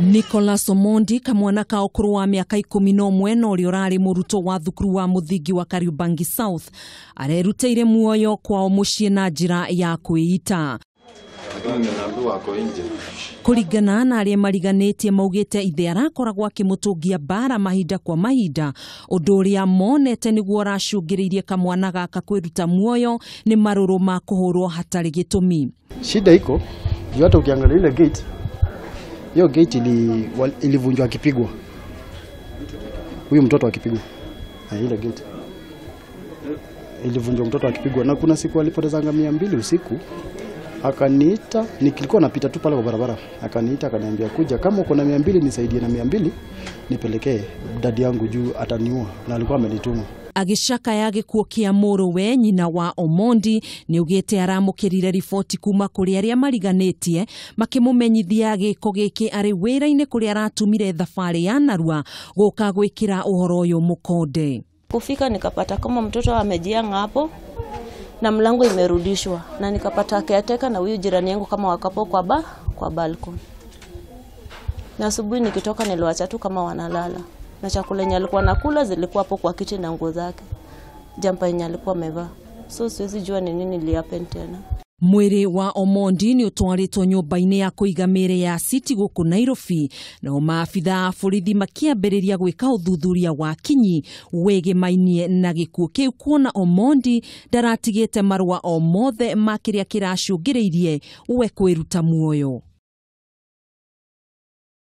Nicholas Omondi kamwana ka ũkũrũ wa mĩaka 11 na ũrĩa ũrarĩ mũrutwo wa thukuru wa mũthingi wa Kariobangi South arerutĩire muoyo kwao mũciĩ na njĩra ya kwĩita. Kũringana na arĩa mariganĩtie maugĩte ithe arakoragwo akĩmũtũngia mbara mahinda kwa mahinda, ũndũ ũrĩa monete nĩguo ũracũngĩrĩirie kamwana gaka kwĩruta muoyo nĩ marũrũ ma kũhũrwo hatarĩ gĩtũmi. Shida iko juu hata ukiangalia ile gate, hiyo gate ilivunjwa akipigwa, huyu mtoto akipigwa, na ile gate ilivunjwa mtoto akipigwa. Na kuna siku alipoteza 200 usiku, akaniita, nilikuwa napita tu pale kwa barabara, akaniita akaniambia kuja, kama uko na 200 nisaidie na 200 nipelekee dadi yangu juu ataniua, na alikuwa amenituma. Agĩcakaya gĩkuũ kĩa mũrũwe nyina wa Omondi nĩaugĩte aramũkĩrire riboti kuma kũrĩ arĩa mariganĩtie makĩmũmenyithia gĩko gĩkĩ arĩ wĩra-inĩ kũrĩa aratumire thabarĩ ya narua gũka gwĩkĩra ũhoro ũyũ mũkonde. Kufika nikapata kama mtoto amejianga hapo na mlango imerudishwa, na nikapata caretaker na huyu jirani yangu kama wakapo kwa balcony. Na asubuhi nikitoka niliwacha tu kama wanalala, na chakula yenye alikuwa anakula zilikuwa hapo kwa kiti na nguo zake, jampa yenye alikuwa amevaa. So siwezi jua ni nini ilihappen tena. Mwĩrĩ wa Omondi nĩ ũtwarĩtwo nyũmba-inĩ ya kũiga mĩĩrĩ ya City gũkũ Nairobi, nao maabitha a borithi makĩambĩrĩria gwĩka ũthuthuria wa kinyi wĩgĩmainie na gĩkuũ kĩu, kuona Omondi ndaratigĩte marũa o mothe ma kĩrĩa kĩracũngĩrĩirie we kwĩruta muoyo.